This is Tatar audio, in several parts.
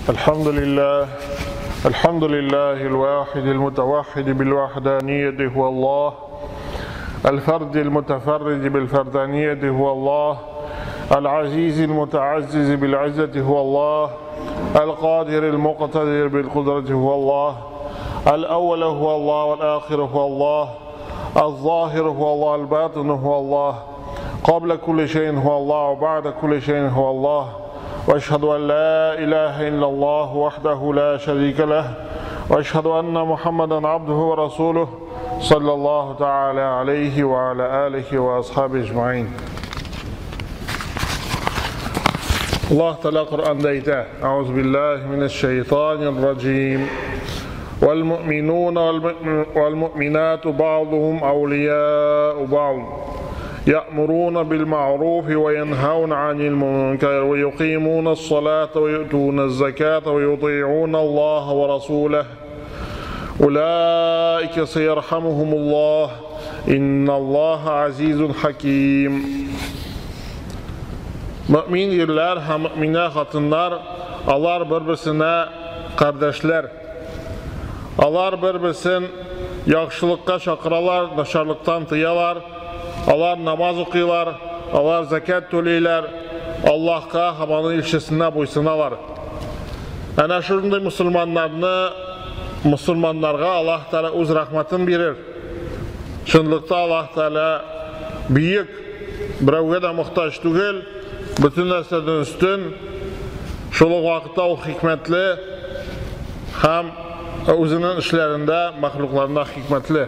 الحمد لله الحمد لله الواحد المتوحد بالوحدانية هو الله، الفرد المتفرد بالفردانية هو الله، العزيز المتعزز بالعزة هو الله، القادر المقتدر بالقدرة هو الله، الأول هو الله والآخر هو الله، الظاهر هو الله الباطن هو الله، قبل كل شيء هو الله وبعد كل شيء هو الله، وأشهد أن لا إله إلا الله وحده لا شريك له، وأشهد أن محمدا عبده ورسوله صلى الله تعالى عليه وعلى آله وأصحابه أجمعين. الله تعالى قرآن ديته: أعوذ بالله من الشيطان الرجيم. والمؤمنون والمؤمنات بعضهم أولياء بعض يأمرون بالمعروف وينهون عن المنكر ويقيمون الصلاة ويؤتون الزكاة ويطيعون الله ورسوله أولئك سيرحمهم الله إن الله عزيز حكيم. Mümin irlər һәм müminə xatınlar, алар bir-birsinə qardaşlar. Алар bir-birsin yaxşılıqqa çağıralar, naçarlıqdan tıyalar. Алар намаз укыйлар, алар зәкят түлиләр, Аллаһка һәм аның илчесенә буйсыналар. Әнә шундый мусульманнарны, мусульманнарга Аллаһ Тәгалә үз рәхмәтен бирер. Чынлыкта Аллаһ Тәгалә бөек, берәүгә дә мохтаҗ түгел, бөтен нәрсәдән өстен, шул ук вакытта ул хикмәтле һәм үзенең эшләрендә мәхлукларына хикмәтле.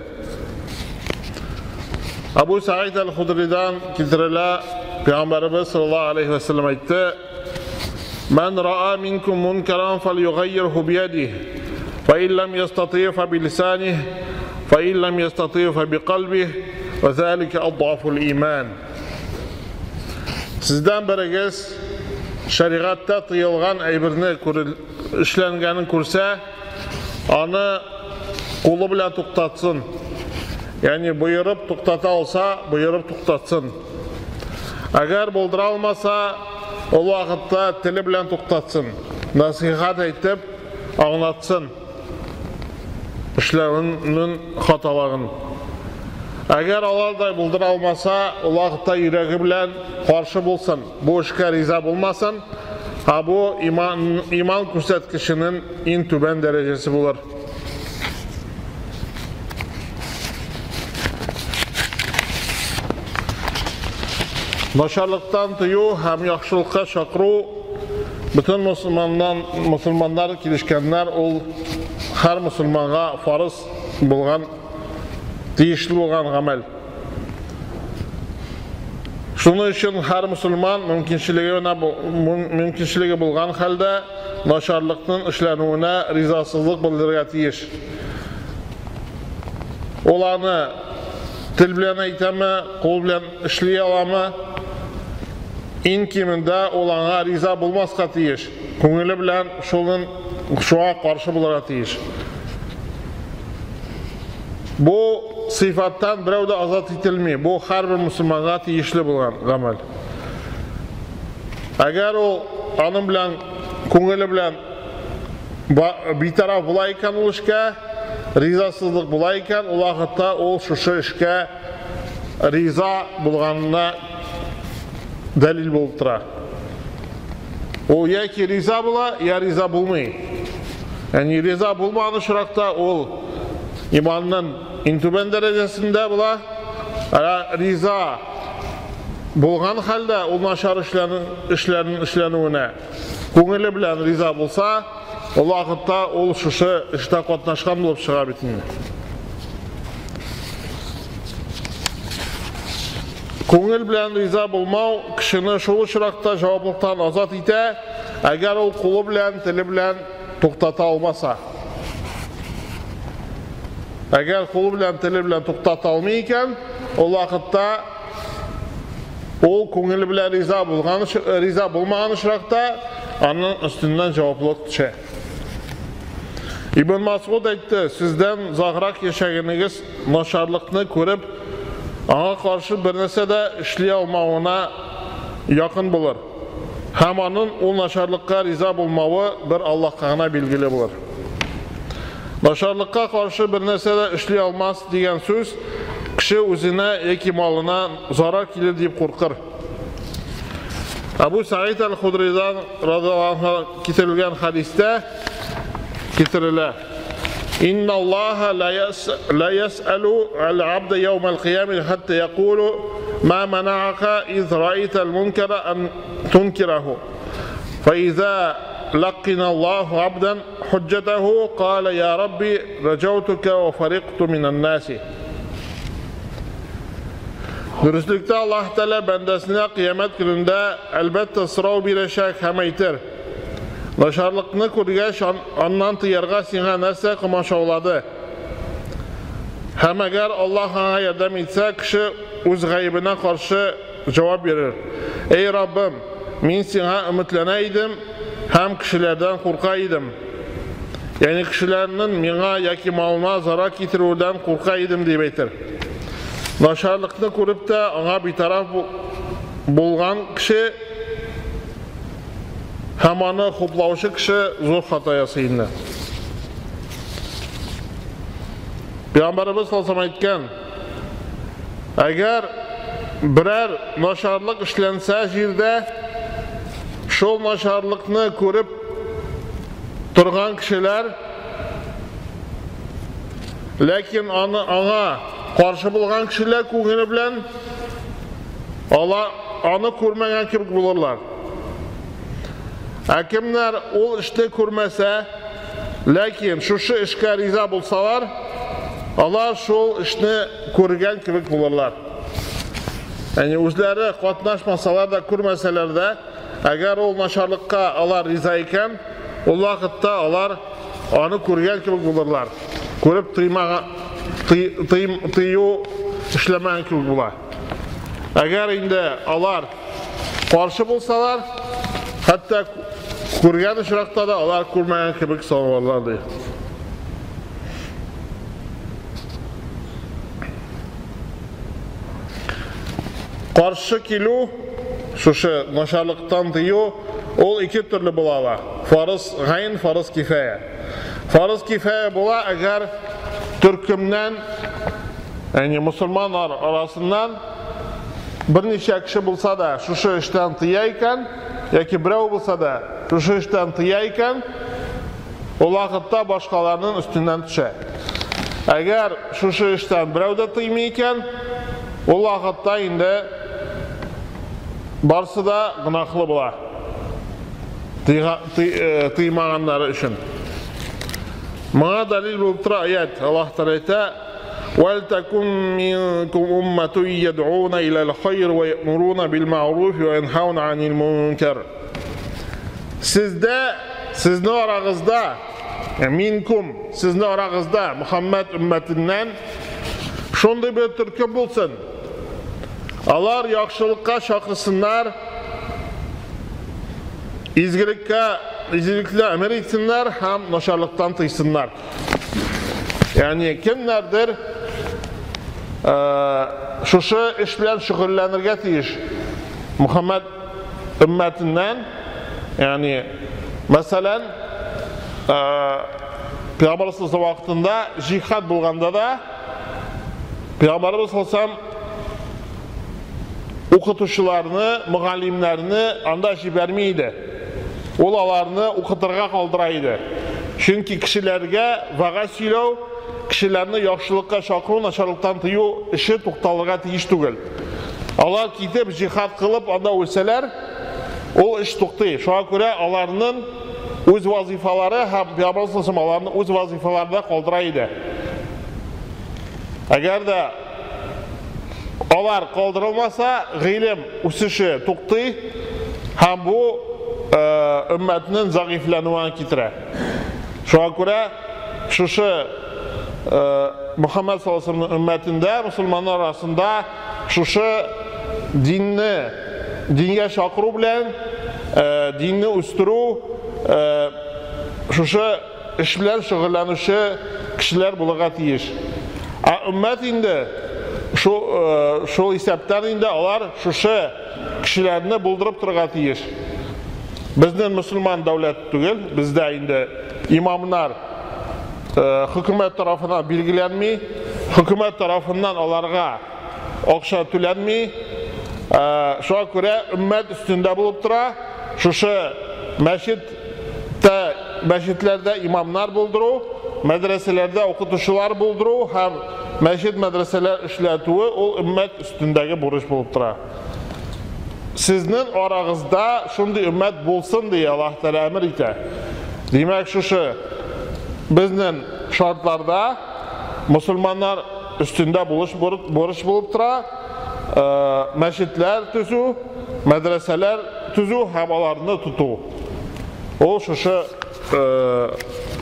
Абу Саид әл-Худридан китерелә, Пәйгамбәребез саллаллаһу алейһи ва сәлләм әйтте: "Ман раа минкум мункаран фальюгаййирху биядиһи, фа ин лам ястати фа билисаниһи, фа ин лам ястати фа биқалбиһи, ва залика адъафул иман." Сездән берегез шәригатьтә тыелган әйберне эшләнгәнен күрсә, аны кулы белән туктатсын. Ягъни боерып туктата алса, боерып туктатсын. Әгәр булдыра алмаса, ул вакытта теле белән туктатсын. Насихат әйтеп, аңлатсын эшләвенең хаталарын. Әгәр алар да булдыра алмаса, ул вакытта йөрәге белән каршы булсын. Бу эшкә риза булмасын. Һәм бу иман күрсәткеченең иң түбән дәрәҗәсе булыр. Начарлыктан тыю һәм яхшылыкка чакыру бөтен мусульманнар килешкәннәр, ул һәр мусульманга фарыз булган, тиешле булган гамәл. Шуның өчен һәр мусульман мөмкинчелеге булган хәлдә начарлыкның эшләнүенә ризасызлык белдерергә тиеш. Ул аны тел белән әйтәме, кул белән эшли аламы? Иң кимендә ул аңа риза булмаска тиеш. Күңеле белән шуңа каршы булырга тиеш. Бу сыйфаттан берәү дә азат ителми. Бу һәрбер мусульманга тиешле булган гамәл. Әгәр ул аның белән күңеле белән битараф була икән ул эшкә, ризасызлык була икән, ул вакытта ул шушы эшкә риза булганына дәлил булып тора. Ул яки риза була, я риза булмый. Ягъни риза булмаган очракта ул иманның иң түбән дәрәҗәсендә була. Ә риза булган хәлдә ул начар эшләрнең эшләнүенә күңеле белән риза булса, ул вакытта ул шушы эштә катнашкан булып чыга бит инде. Күңел белән риза булмау кешене шул очракта җаваплылыктан азат итә, әгәр ул кулы белән, теле белән туктата алмаса. Әгәр кулы белән, теле белән туктата алмый икән, ул вакытта ул күңеле белән риза булмаган очракта аның өстеннән җаваплылык төшә. Ибн Масгуд әйтте: "Сездән озаграк яшәгәнегез начарлыкны күреп, аңа каршы бер нәрсә дә эшли алмавына якын булыр. Һәм аның ул начарлыкка риза булмавы бер Аллаһка гына билгеле булыр. Начарлыкка каршы бер нәрсә дә эшли алмас дигән сүз, кеше үзенә яки малына зарар килер дип куркыр. Әбу Саид әл-Худридан радиаллаһу анһу китерелгән хәдистә китерелә. Инна Аллаһа ла яс'алу аль-абда яумал кыямати хатта якулу ма мана'ака из ра'айта аль-мункара ан тункираху. Фа иза лакина Аллаху абдан худжжатаху кала я Рабби раджаутука ва фарикъту минан наси. Дөреслектә Аллаһ Тәгалә бәндәсенә кыямәт көнендә әлбәттә сорау бирәчәк һәм әйтер: Начарлыкны күргәч, аннан тыярга сиңа нәрсә комачаулады? Һәм әгәр Аллаһ аңа ярдәм итсә, кеше үз гаебенә каршы җавап бирер: Эй Раббым, мин сиңа өметләнә идем һәм кешеләрдән курка идем. Ягъни кешеләрнең миңа яки малыма зарар китерүдән курка идем дип әйтер. Начарлыкны күреп тә аңа битараф булган кеше һәм аны хуплаучы кеше зур хата ясый инде. Пәйгамбәребез саллаллаһу алейһи әйткән, әгәр берәр начарлык эшләнсә җирдә, шул начарлыкны күреп торган кешеләр, ләкин аны аңа каршы булган кешеләр күңеле белән алар аны күрмәгән кебек булырлар. Ә кемнәр ул эшне күрмәсә, ләкин шушы эшкә риза булсалар, алар шул эшне күргән кебек булырлар. Ягъни үзләре катнашмасалар да, күрмәсәләр дә, әгәр ул начарлыкка алар риза икән, ул вакытта алар аны күргән кебек булырлар. Күреп тыймаган, тыю эшләмәгән кебек була. Әгәр инде алар каршы булсалар, хәтта күргән очракта да алар күрмәгән кебек саналарлар ди. Каршы килү, шушы начарлыктан тыю, ул ике төрле була ала. Фарыз гайн, фарыз кифая. Фарыз кифая була, әгәр төркемнән, ягъни мусульманнар арасыннан берничә кеше булса да, шушы эштән тыя икән, яки берәү булса да, шушы эштән тыя икән, ул вакытта башкаларның өстеннән төшә. Әгәр шушы эштән берәү дә тыймый икән, ул вакытта инде барсы да гөнаһлы була. Тыймаганнары өчен. Моңа дәлил булып тора аят. Аллаһ Тәгалә әйтә: "Вәлтакум минкум умматун яд'уна илал хайр ва я'муруна бил ма'руф ва янхауна анил мункар." Сездә, сезнең арагызда, минкум, сезнең арагызда Мухаммад өммәтеннән шундый бер төркем булсын. Алар яхшылыкка чакырсыннар, изгелеккә, изгелекле әмер итсеннәр һәм начарлыктан тыйсыннар. Ягъни кемнәрдер шушы эш белән шөгыльләнергә тиеш. Мухаммад өммәтеннән, ягъни мәсәлән, Пәйгамбәребез вакытында җихад булганда да Пәйгамбәребез саллаллаһу укытучыларны, мөгаллимнәрне анда җибәрми иде. Ул аларны укытырга калдыра иде. Чөнки кешеләргә вәгазь сөйләү, кешеләрне яхшылыкка чакыру, начарлыктан тыю эше тукталырга тиеш түгел. Алар китеп җихад кылып анда үлсәләр, ул эш туктый. Шуңа күрә аларның үз вазифалары һәм Пәйгамбер саллаллаһу аларны үз вазифаларында калдыра иде. Әгәр дә алар калдырылмаса, гыйлем үсеше туктый һәм бу өммәтнең зәгыйфьләнүенә китерә. Шуңа күрә шушы Мухаммад саллаллаһу алейһи өммәтендә, мусульманнар арасында шушы динне, дингә чакыру белән динне үстерү, шушы эш белән шөгыльләнүче кешеләр булырга тиеш. Ә өммәт инде шул исәптән инде алар шушы кешеләрне булдырып торырга тиеш. Безнең мөселман дәүләт түгел, бездә инде имамнар хөкүмәт тарафыннан билгеләнми, хөкүмәт тарафыннан аларга акча түләнми. Шуңа күрә өммәт өстендә булып тора. Шушы мәчеттә, мәчетләрдә имамнар булдыру, мәдрәсәләрдә укытучылар булдыру һәм мәчет мәдрәсәләр эшләтүе ул өммәт өстендәге бурыч булып тора. Сезнең арагызда шундый өммәт булсын ди Аллаһ Тәгалә әмер итә. Димәк, шушы безнең шартларда мусульманнар өстендә булыш бурыч булып тора, мәчетләр төзү, мәдрәсәләр төзү һәм аларны тоту. Ул шушы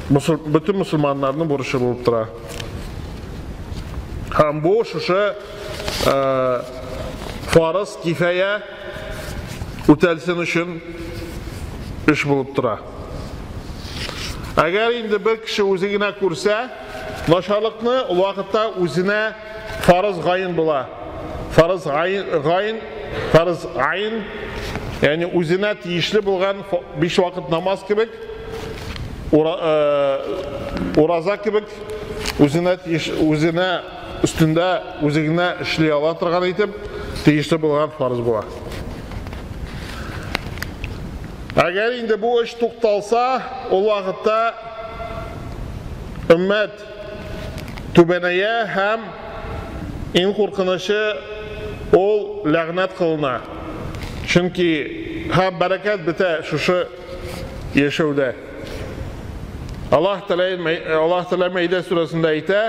бөтен мусульманнарның бурычы булып тора. Һәм бу шушы фарыз кифая үтәлсен өчен эш булып тора. Әгәр инде бер кеше үзе генә күрсә, начарлыкны ул вакытта үзенә фарыз гаен була. Фарыз гаен, фарыз айн, ягъни үзенә тиешле булган биш вакыт намаз кебек, ураза кебек үзенә тиеш, үзенә өстендә үзе генә эшли ала торган итеп тиешле булган фарыз була. Әгәр инде бу эш тукталса, ул вакытта өммәт түбәнәя һәм иң куркынычы ул ләгънәт кылына. Чөнки һәм бәрәкәт бетә шушы яшәүдә. Аллаһ Тәгалә Аллаһ Тәгалә Мәйдә сүрәсендә әйтә: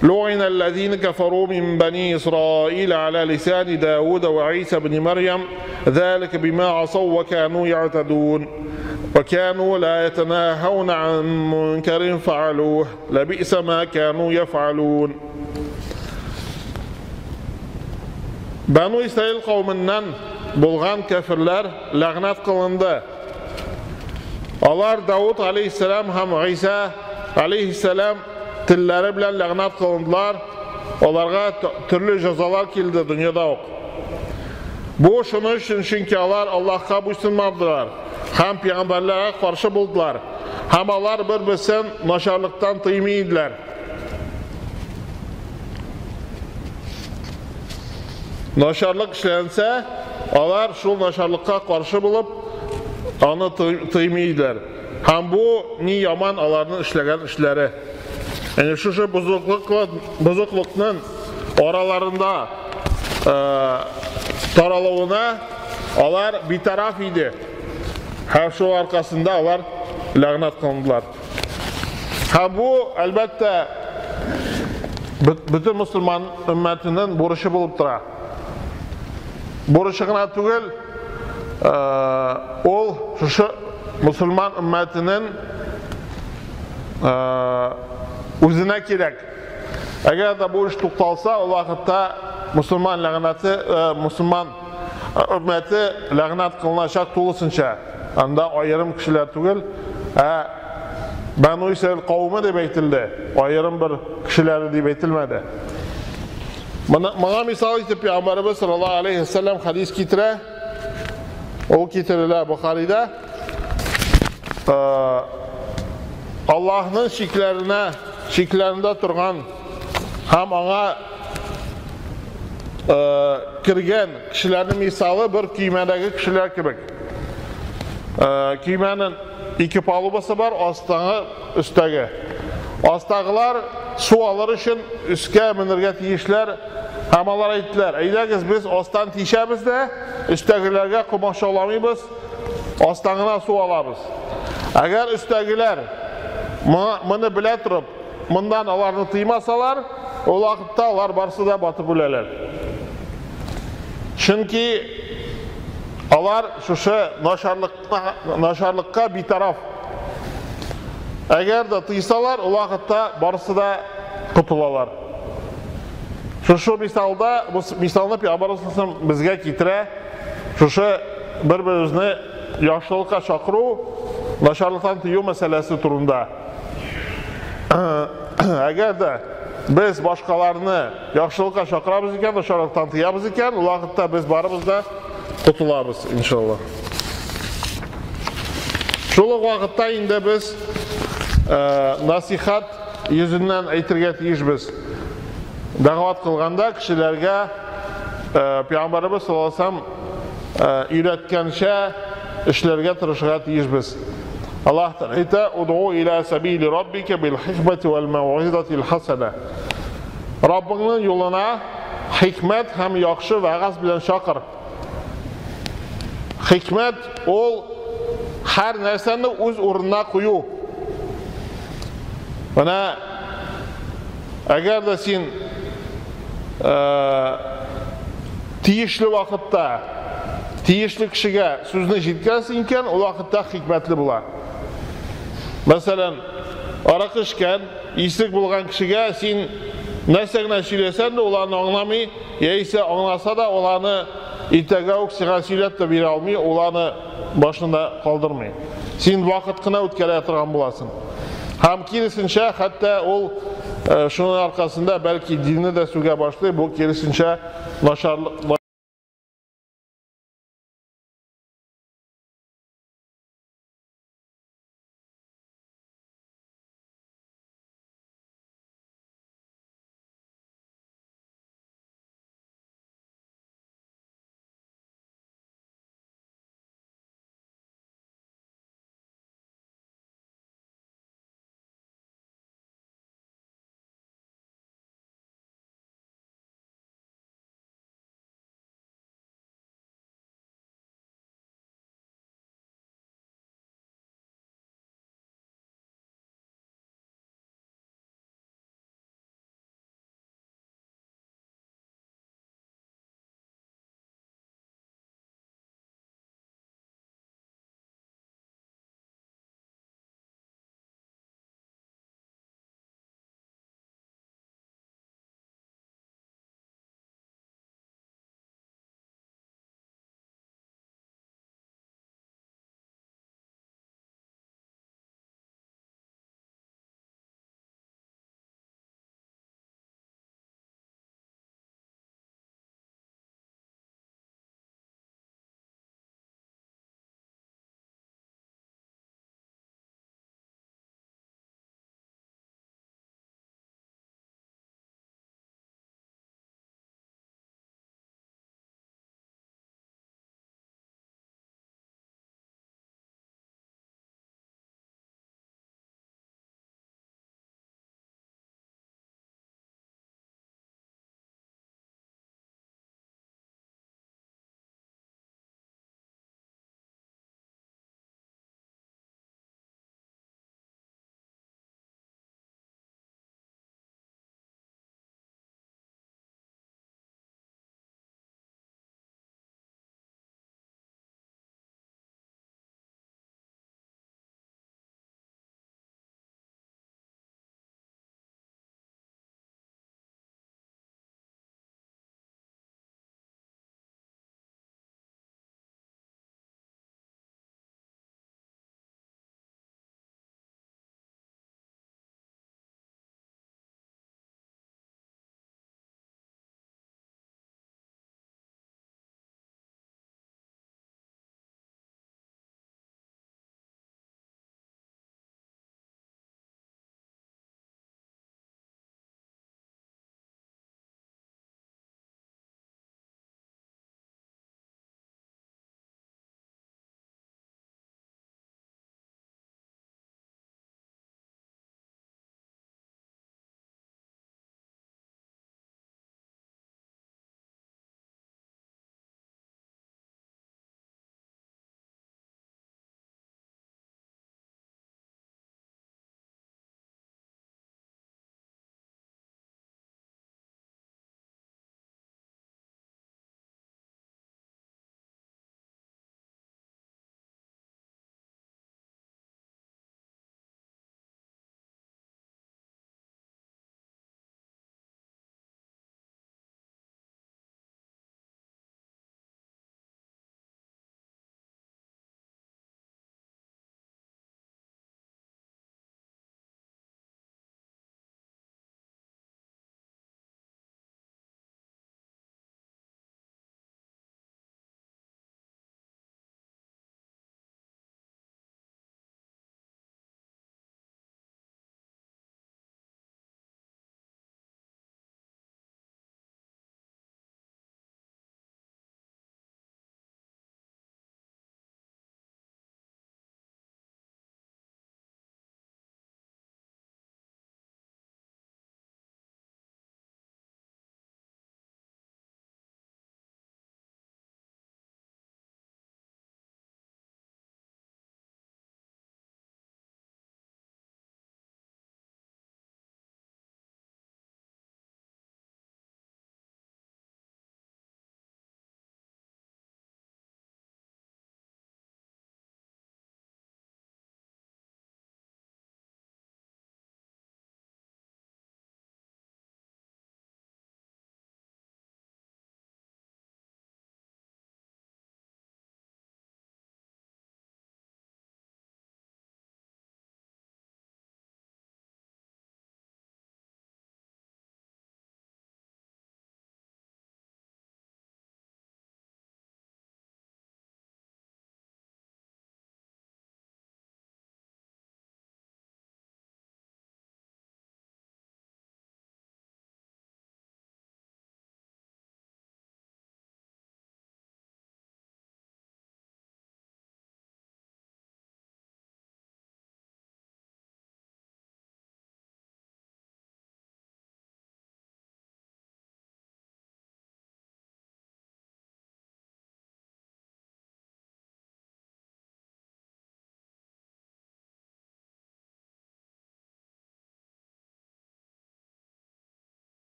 لعن الذين كفروا من بني إسرائيل على لسان داود وعيسى بن مريم ذلك بما عصوا وكانوا يعتدون وكانوا لا يتناهون عن منكر فعلوه لبئس ما كانوا يفعلون. Бану Исраил кавеменнән булган кәферләр ләгънәт кылынды. Алар Давуд алейхиссалам һәм Гыйса алейхиссалам телләре белән ләгънәт кылындылар. Аларга төрле җәзалар килде дөньяда ук. Бу шуның өчен, чөнки алар Аллаһка буйсынмадылар һәм пәйгамбәрләргә каршы булдылар. Һәм алар бер-берсен начарлыктан тыймый иделәр. Начарлык эшләнсә, алар шул начарлыкка каршы булып, аны тыймый иделәр. Һәм бу ни яман аларның эшләгән эшләре. Әнә шушы бозыклыкның араларында таралуына алар битараф иде. Һәм шул аркасында алар ләгънәт кылындылар. Һәм бу, әлбәттә, бөтен мусульман өммәтенең бурычы булып тора. Бурычы гына түгел, ул шушы мусульман өммәтенең үзенә кирәк. Әгәр дә бу эш тукталса, ул вакытта мусульман ләгънәте, мусульман өммәте ләгънәт кылыначак тулысынча. Анда аерым кешеләр түгел, ә Бану Исраил кавымы дип әйтелде, аерым бер кешеләре дип әйтелмәде. Моңа мисал итеп Пәйгамбәребез саллаллаһу алейһи ва саллям хадис китерә. Ул китерелә Бухарида. Аллаһның чикләрендә торган һәм аңа кергән кешеләрнең мисалы бер көймәдәге кешеләр кебек. Көймәнең ике палубасы бар, астагы, өстәге. Астагылар су алыр өчен өскә менергә тиешләр һәм алар әйттеләр: "Әйдәгез, без астан тишәбез дә, өстәгеләргә комачауламыйбыз, астан гына су алабыз." Әгәр өстәгеләр моны белә торып, моннан аларны тыймасалар, ул вакытта алар барсы да батып үләләр. Чөнки алар шушы начарлыкка битараф. Әгәр дә тыйсалар, ул вакытта барысы да котылалар. Шушы мисалда, бу мисалны Пәйгамбәр безгә китерә, шушы бер-беребезне яхшылыкка чакыру, начарлыктан тыю мәсьәләсе турында. Әгәр дә без башкаларны яхшылыкка чакырабыз икән, начарлыктан тыябыз икән, ул вакытта без барыбыз да котылабыз, иншаллаһ. Шул ук вакытта инде без насихат йөзеннән әйтергә тиешбез. Дәгъват кылганда кешеләргә Пәйгамбәребез саллаллаһу алейһи вәсәлләм өйрәткәнчә эшләргә тырышырга тиешбез. Аллаһ Тәгалә әйтә: "Удгу иля сабили раббика бил хикмәти вәл мәүгыйзатил хасана". Раббыңның юлына хикмәт һәм яхшы вәгазь белән чакыр. Хикмәт ул һәр нәрсәне үз урынына кую. Менә әгәр дә син тиешле вакытта тиешле кешегә сүзне җиткерәсең икән, ул вакытта хикмәтле була. Мәсәлән, аракы эчкән, исерек булган кешегә син нәрсә генә сөйләсәң дә, ул аны аңламый, Яисә аңласа да, ул аны иртәгә үк сиңа сөйләп тә бирә алмый, ул аны башында калдырмый. Син вакыт кына үткәрә торган буласың. Һәм киресенчә, хәтта ул шуның аркасында бәлки динне дә сүгә башлый, бу киресенчә начарлык.